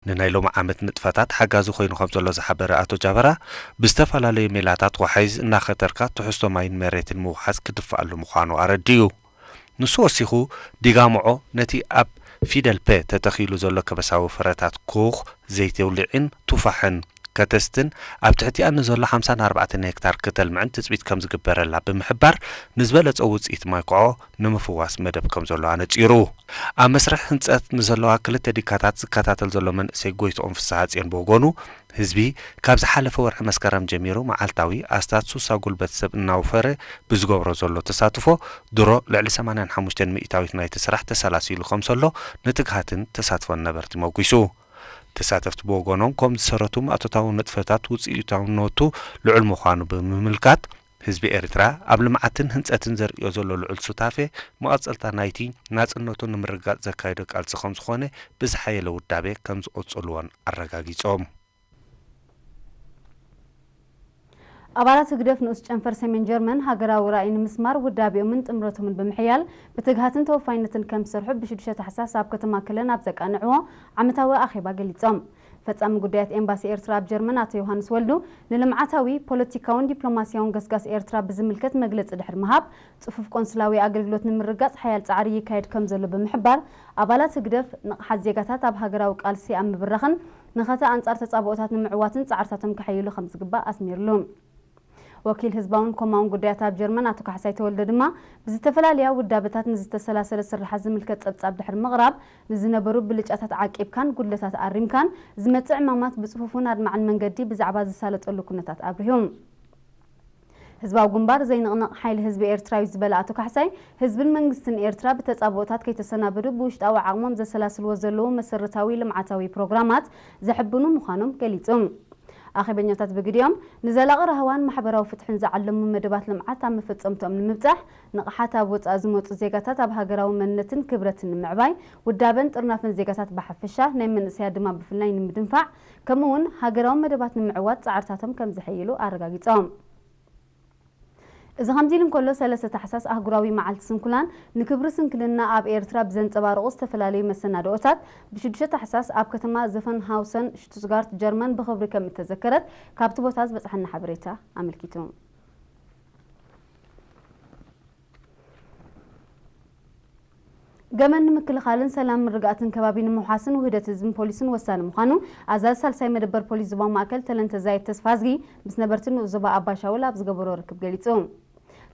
ንናይ ሎሚ ዓመት ንጥፈታት ሓጋዚ ኮይኑ ከም ዘሎ ዝሓበረ ኣቶ ጃበራ፣ ብዝተፈላለዩ ሜላታት ዋሕዝ እናኸተርካ ትሕዝቶ ማይን መሬትን ምውሓዝ ክድፍኣሉ ምዃኑ ኣረዲኡ። ንሱ ወሲኹ፣ ዲጋምዖ ነቲ ኣብ ፊደል ፐ ተተኺሉ ዘሎ ከበሳዊ ፍረታት ኩኽ፣ ዘይቲ ውልዒን ቱፋሕን ከተስትን ኣብ ትሕቲኣ ንዘሎ ሓምሳን ኣርባዕተን ሄክታር ክተልምዕን ትጽቢት ከም ዝግበረላ ብምሕባር፣ ንዝበለጸ ውጽኢት ማይ ኮዖ ንምፍዋስ መደብ ከም ዘሎ ኣነጺሩ። ኣብ መስርሕ ህንጸት ንዘለዋ ክልተ ዲካታት ዝከታተል ዘሎ መንእሰይ ጎይትኦም ፍስሃጽዮን ብወገኑ፣ ህዝቢ ካብ ዝሓለፈ ወርሒ መስከረም ጀሚሩ መዓልታዊ ኣስታት ሱሳ ጉልበት ሰብ እናውፈረ ብዝገብሮ ዘሎ ተሳትፎ፣ ድሮ ልዕሊ ሰማንያን ሓሙሽተን ሚእታዊት ናይቲ ስራሕ ተሰላሲሉ ከም ዘሎ ንትግሃትን ተሳትፎን ነበርቲ መጒሱ። ተሳተፍቲ ብወገኖም፣ ከም ዝሰረቱ ማእቶታዊ ንጥፈታት ውፅኢታውነቱ ልዑል ምዃኑ ብምምልካት፣ ህዝቢ ኤርትራ ኣብ ልምዓትን ህንፀትን ዘርእዮ ዘሎ ልዑል ሱታፌ፣ መቐፀልታ ናይቲ ናፅነቱ ንምርግጋፅ ዘካየዶ ቃልሲ ከም ዝኾነ ብዝሓየለ ውዳቤ ከም ዝቕፅልዎን ኣረጋጊፆም። ኣባላት ህግደፍ ንኡስ ጨንፈር ሰሜን ጀርመን ሃገራዊ ራእይ ንምስማር ውዳቤኦምን ጥምረቶምን ብምሕያል፣ ብትግሃትን ተወፋይነትን ከም ዝሰርሑ ብሽዱሽተ ታሕሳስ ኣብ ከተማ ከለን ኣብ ዘቃንዕዎ ዓመታዊ ኣኼባ ገሊጾም። ፈጻሚ ጉዳያት ኤምባሲ ኤርትራ ኣብ ጀርመን ኣቶ ዮሃንስ ወልዱ፣ ንልምዓታዊ፣ ፖለቲካውን ዲፕሎማስያውን ገስጋስ ኤርትራ ብዝምልከት መግለጺ ድሕሪ ምሃብ፣ ጽፉፍ ቆንስላዊ ኣገልግሎት ንምርጋጽ ሓያል ጻዕሪ ይካየድ ከም ዘሎ ብምሕባር፣ ኣባላት ህግደፍ ንቕሓት ዜጋታት ኣብ ሃገራዊ ቃልሲ ኣብ ምብራኽን መኸተ ኣንጻር ተጻብኦታት ንምዕዋትን ጻዕርታቶም ከሐይሉ ከም ዝግባእ ኣስሚርሉ። ወኪል ህዝባውን ኮማውን ጉዳያት ኣብ ጀርመን ኣቶ ካሕሳይ ተወልደ ድማ፣ ብዝተፈላለያ ውዳበታት ንዝተሰላሰለ ስርሓት ዝምልከት ጸብጻብ ድሕሪ ምቕራብ፣ ንዝነበሩ ብልጫታት ዓቂብካን ጉድለታት ኣሪምካን፣ ዝመጽእ ዕማማት ብጽፉፍን ኣድማዕን መንገዲ ብዛዕባ ዝሳለጠሉ ኩነታት ኣብሪሁ። ህዝባዊ ግንባር ዘይንቕነቕ ሓይሊ ህዝቢ ኤርትራ እዩ ዝበለ ኣቶ ካሕሳይ፣ ህዝብን መንግስትን ኤርትራ ብተጻብኦታት ከይተሰናበዱ ብውሽጣዊ ዓቕሞም ዘሰላስልዎ ዘለዉ መሰረታዊ ልምዓታዊ ፕሮግራማት ዘሕብኑ ምዃኖም ገሊጹ። ኣኼበኛታት ብግዲኦም፣ ንዘላቒ ራህዋን ማሕበራዊ ፍትሕን ዝዓለሙ መደባት ልምዓት ኣብ መፈጸምትኦም ንምብጻሕ፣ ንቕሓት ኣብ ወጻኢ ዝመጹ ዜጋታት ኣብ ሃገራዊ መንነትን ክብረትን ንምዕባይ፣ ውዳበን ጥርናፈን ዜጋታት ብሓፈሻ፣ ናይ መንእሰያት ድማ ብፍላይ ንምድንፋዕ፣ ከምኡ'ውን ሃገራዊ መደባት ንምዕዋት ጻዕርታቶም ከም ዘሐይሉ ኣረጋጊጾም። እዚ ከምዚ ኢሉ እንከሎ፣ ሰለስተ ታሕሳስ ኣህጉራዊ መዓልቲ ስንኩላን ንክብሪ ስንክልና ኣብ ኤርትራ ብዘንጸባርቑ ዝተፈላለዩ መሰናድኦታት፣ ብሽዱሽተ ታሕሳስ ኣብ ከተማ ዘፈንሃውሰን ሽቱትጋርት ጀርመን ብኽብሪ ከም እተዘከረት ካብቲ ቦታ ዝበጽሓና ሓበሬታ ኣመልኪቱ። ገበን ንምክልኻልን ሰላም ምርግጋእን ከባቢ ንምውሓስን ውህደት ህዝብን ፖሊስን ወሳኒ ምዃኑ ኣዛዚ ሳልሳይ መደበር ፖሊስ ዞባ ማእከል ተለንተ ዛይድ ተስፋዝጊ ምስ ነበርቲ ንኡስ ዞባ ኣባሻውል ኣብ ዝገበሮ ርክብ ገሊጹ።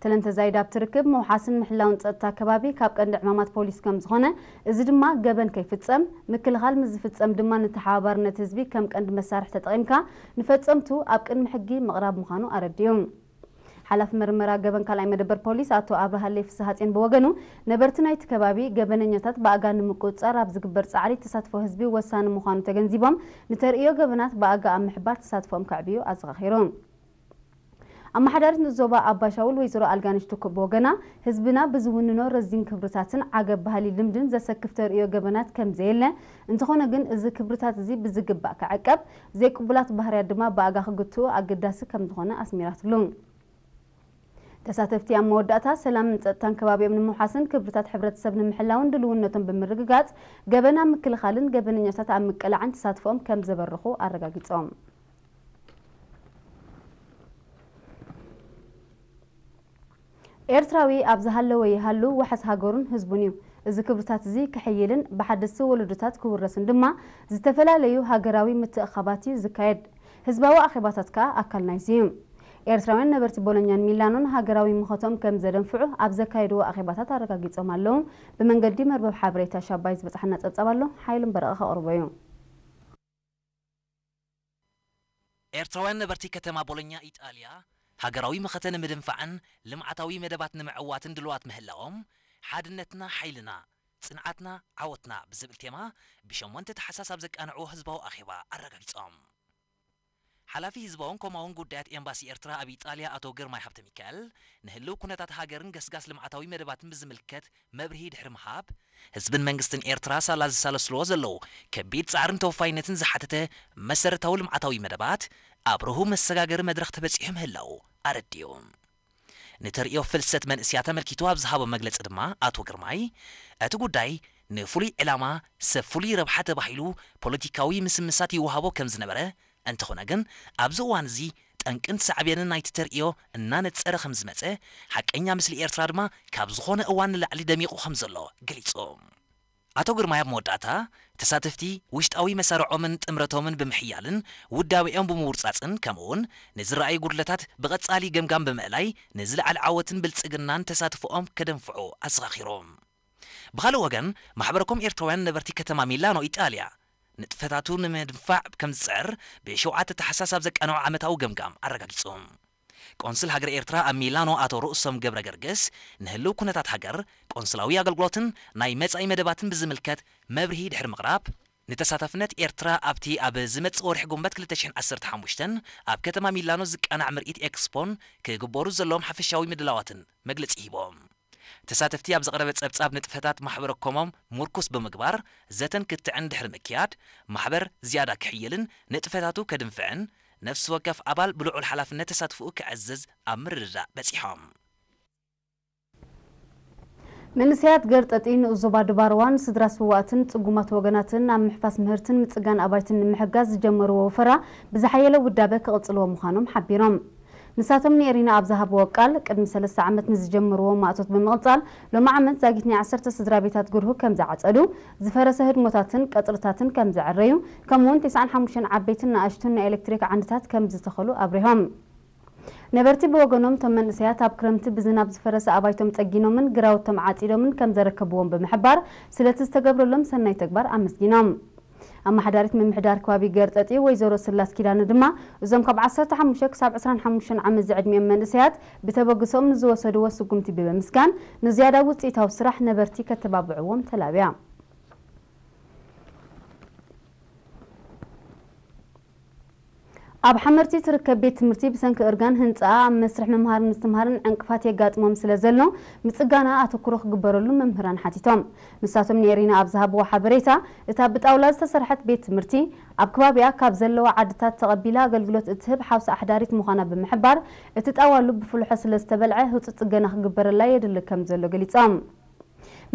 ተለንተ ዛይድ ኣብቲ ርክብ ምውሓስን ምሕላውን ጸጥታ ከባቢ ካብ ቀንዲ ዕማማት ፖሊስ ከም ዝኾነ፣ እዚ ድማ ገበን ከይፍጸም፣ ምክልኻል ምስ ዝፍጸም ድማ ንተሓባባርነት ህዝቢ ከም ቀንዲ መሳርሒ ተጠቒምካ ንፈጸምቱ ኣብ ቅድሚ ሕጊ ምቕራብ ምዃኑ ኣረዲኡ። ሓላፊ መርመራ ገበን ካልኣይ መደበር ፖሊስ ኣቶ ኣብርሃለይ ፍስሃጼን ብወገኑ፣ ነበርቲ ናይቲ ከባቢ ገበነኛታት ብኣጋ ንምቁጽጻር ኣብ ዝግበር ጻዕሪ ተሳትፎ ህዝቢ ወሳኒ ምዃኑ ተገንዚቦም፣ ንተርእዮ ገበናት ብኣጋ ኣብ ምሕባር ተሳትፎኦም ከዕብዩ ኣዘኻኺሩ። ኣመሓዳሪት ዞባ ኣባሻውል ወይዘሮ ኣልጋነሽ ትኩእ ብወገና፣ ህዝብና ብዝውንኖ ረዚን ክብርታትን ዓገብ ባህሊ ልምድን ዘሰክፍ ተርእዮ ገበናት ከም ዘየለ፣ እንተኾነ ግን እዚ ክብርታት እዚ ብዝግባእ ክዕቀብ፣ ዘይቅቡላት ባህርያት ድማ ብኣጋ ክግትኡ ኣገዳሲ ከም ዝኾነ ኣስሚራትሉ። ተሳተፍቲ ኣብ መወዳእታ፣ ሰላምን ጸጥታን ከባቢኦም ንምውሓስን ክብርታት ሕብረተሰብ ንምሕላውን ድልውነቶም ብምርግጋጽ፣ ገበን ኣብ ምክልኻልን ገበነኛታት ኣብ ምቅላዕን ተሳትፎኦም ከም ዘበርኹ ኣረጋጊጾም። ኤርትራዊ ኣብ ዝሃለወ ይሃሉ ዋሕስ ሃገሩን ህዝቡን እዩ። እዚ ክብርታት እዚ ክሕይልን ብሓደስቲ ወለዶታት ክውረስን ድማ ዝተፈላለዩ ሃገራዊ ምትእኽኻባት እዩ ዝካየድ። ህዝባዊ ኣኼባታት ከኣ ኣካል ናይዚ እዩ። ኤርትራውያን ነበርቲ ቦሎኛን ሚላኖን ሃገራዊ ምኸትኦም ከም ዘደንፍዑ ኣብ ዘካየድዎ ኣኼባታት ኣረጋጊጾም ኣለዉ። ብመንገዲ መርበብ ሓበሬታ ሻባይ ዝበጽሓና ጸብጻብ ኣሎ፣ ሓይልን በረቐ ከቕርቦ እዩ። ኤርትራውያን ነበርቲ ከተማ ቦሎኛ ኢጣልያ፣ ሃገራዊ መኸተ ንምድንፋዕን ልምዓታዊ መደባት ንምዕዋትን ድሉዋት ምህላዎም፣ ሓድነትና ሓይልና፣ ጽንዓትና ዓወትና ብዝብል ቴማ፣ ብሸሞንተ ታሕሳስ ኣብ ዘቃንዕዎ ህዝባዊ ኣኼባ ኣረጋጊጾም። ሓላፊ ህዝባውን ኮማውን ጉዳያት ኤምባሲ ኤርትራ ኣብ ኢጣልያ ኣቶ ግርማይ ሃብተሚካኤል፣ ንህልው ኩነታት ሃገርን ገስጋስ ልምዓታዊ መደባትን ብዝምልከት መብርሂ ድሕሪ ምሃብ፣ ህዝብን መንግስትን ኤርትራ ሳላ ዝሳለስልዎ ዘለዉ ከቢድ ጻዕርን ተወፋይነትን ዝሓተተ መሰረታዊ ልምዓታዊ መደባት ኣብ ርሁው መሰጋገሪ መድረኽ ተበጺሑ ምህላዉ ኣረዲኡ። ንተርእዮ ፍልሰት መንእስያት ኣመልኪቱ ኣብ ዝሃቦ መግለጺ ድማ ኣቶ ግርማይ፣ እቲ ጉዳይ ንፍሉይ ዕላማ ሰብ ፍሉይ ረብሓ ተባሂሉ ፖለቲካዊ ምስምሳት ይወሃቦ ከም ዝነበረ፣ እንተኾነ ግን ኣብዚ እዋን እዚ ጠንቅን ሳዕቤንን ናይቲ ተርእዮ እናነጸረ ከም ዝመጸ፣ ሓቀኛ ምስሊ ኤርትራ ድማ ካብ ዝኾነ እዋን ንላዕሊ ደሚቑ ከም ዘሎ ገሊጹ። ኣቶ ግርማይ ኣብ መወዳእታ፣ ተሳተፍቲ ውሽጣዊ መሳርዖምን ጥምረቶምን ብምሕያልን ውዳቤኦም ብምውርጻጽን፣ ከምኡውን ንዝረኣዩ ጉድለታት ብቐጻሊ ገምጋም ብምእላይ፣ ንዝለዓለ ዓወትን ብልጽግናን ተሳትፎኦም ከደንፍዑ ኣዘኻኺሮም። ብኻልእ ወገን፣ ማሕበረኮም ኤርትራውያን ነበርቲ ከተማ ሚላኖ፣ ኢጣልያ፣ ንጥፈታቱ ንምድንፋዕ ከም ዝጽዕር ብሸውዓተ ታሕሳስ ኣብ ዘቃነዖ ዓመታዊ ገምጋም ኣረጋጊጹ። ቆንስል ሃገረ ኤርትራ ኣብ ሚላኖ ኣቶ ርእሶም ገብረ ገርግስ፣ ንህልው ኩነታት ሃገር፣ ቆንስላዊ ኣገልግሎትን ናይ መጻኢ መደባትን ብዝምልከት መብርሂ ድሕሪ ምቕራብ፣ ንተሳታፍነት ኤርትራ ኣብቲ ኣብ ዝመጽእ ወርሒ ጉንበት ክልተ ሽሕን ዓሰርተ ሓሙሽተን ኣብ ከተማ ሚላኖ ዝቃናዕ ምርኢት ኤክስፖን ክግበሩ ዘለዎም ሓፈሻዊ ምድላዋትን መግለጺ ሂቦም። ተሳተፍቲ ኣብ ዝቐረበ ጸብጻብ ንጥፈታት ማሕበረ ኮሞም ምርኩስ ብምግባር፣ ዘተን ክትዕን ድሕሪ ምክያድ፣ ማሕበር ዝያዳ ክሕይልን ንጥፈታቱ ከድንፍዕን፣ ነፍሲ ወከፍ ኣባል ብልዑል ሓላፍነት ተሳትፎኡ ክዕዝዝ ኣብ ምርድዳእ በጺሖም። መንእሰያት ገርጠጢ ንኡስ ዞባ ድባርዋን ስድራ ስዋእትን ጽጉማት ወገናትን ኣብ ምሕፋስ ምህርትን ምጽጋን ኣባይትን ንምሕጋዝ ዝጀመርዎ ወፈራ ብዝሓየለ ውዳበ ክቕጽልዎ ምዃኖም ሓቢሮም። ንሳቶም ንኤሪና ኣብ ዝሃብዎ ቃል፣ ቅድሚ ሰለስተ ዓመት ንዝጀመርዎ ማእቶት ብምቕጻል፣ ሎሚ ዓመት ዛጊት ናይ ዓሰርተ ስድራ ቤታት ግርሁ ከም ዝዓጸዱ፣ ዝፈረሰ ህድሞታትን ቀጽርታትን ከም ዘዐረዩ፣ ከምኡውን ተስዓን ሓሙሽተን ዓበይትን ንኣሽቱን ናይ ኤሌክትሪክ ዓንድታት ከም ዝተኸሉ ኣብሪሆም። ነበርቲ ብወገኖም፣ እቶም መንእሰያት ኣብ ክረምቲ ብዝናብ ዝፈረሰ ኣባይቶም ጸጊኖምን ግራውቶም ዓጺዶምን ከም ዘረከብዎም ብምሕባር፣ ስለቲ ዝተገብረሎም ሰናይ ተግባር ኣመስጊኖም። ኣመሓዳሪት ምምሕዳር ከባቢ ገርጠጢ ወይዘሮ ስላስ ኪዳነ ድማ፣ እዞም ካብ ዓሰርተ ሓሙሽተ ክሳብ ዕስራን ሓሙሽተን ዓመት ዝዕድሚኦም መንእሰያት ብተበግሶኦም ንዝወሰድዎ ስጉምቲ ብምምስጋን፣ ንዝያዳ ውጽኢታዊ ስራሕ ነበርቲ ከተባብዕዎም ተላብያ። ኣብ ሓመርቲ ትርከብ ቤት ትምህርቲ ብሰንኪ እርጋን ህንጻኣ ኣብ መስርሕ ምምሃርን ምስትምሃርን ዕንቅፋት የጋጥሞም ስለ ዘሎ፣ ምጽጋና ኣተኩሮ ክግበረሉ መምህራን ሓቲቶም። ንሳቶም ንኤሪና ኣብ ዝሃብዎ ሓበሬታ፣ እታ ብጣውላ ዝተሰርሐት ቤት ትምህርቲ፣ ኣብ ከባቢኣ ካብ ዘለዋ ዓድታት ተቐቢላ ኣገልግሎት እትህብ ሓውሲ ኣሕዳሪት ምዃና ብምሕባር፣ እቲ ጣዋሉ ብፍልሖ ስለ ዝተበልዐ፣ ህጹጽ ጽገና ክግበረላ የድሊ ከም ዘሎ ገሊጾም።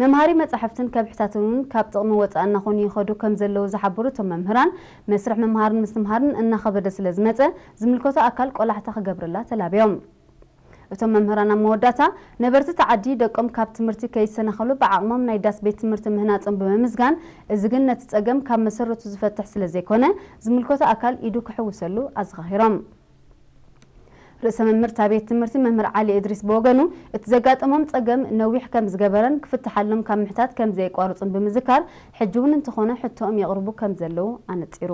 መምሃሪ መጻሕፍትን ከብሕታትን እውን ካብ ጥቕሚ ወጻኢ እናኾኑ ይኸዱ ከም ዘለዉ ዝሓበሩ እቶም መምህራን፣ መስርሕ ምምሃርን ምስትምሃርን እናኸበደ ስለ ዝመጸ፣ ዝምልከቶ ኣካል ቆላሕታ ክገብረላ ተላብዮም። እቶም መምህራን ኣብ መወዳእታ፣ ነበርቲ እቲ ዓዲ ደቆም ካብ ትምህርቲ ከይሰናኸሉ ብዓቕሞም ናይ ዳስ ቤት ትምህርቲ ምህናጾም ብምምስጋን፣ እዚ ግን ነቲ ጸገም ካብ መሰረቱ ዝፈትሕ ስለ ዘይኮነ፣ ዝምልከቶ ኣካል ኢዱ ክሕውሰሉ ኣዘኻኺሮም። ርእሰ መምህር እታ ቤት ትምህርቲ መምህር ዓሊ እድሪስ ብወገኑ፣ እቲ ዘጋጠሞም ጸገም ነዊሕ ከም ዝገበረን ክፍትሓሎም ካብ ምሕታት ከም ዘየቋርጹን ብምዝካር፣ ሕጂ እውን እንተኾነ ሕቶኦም የቕርቡ ከም ዘለዉ ኣነጺሩ።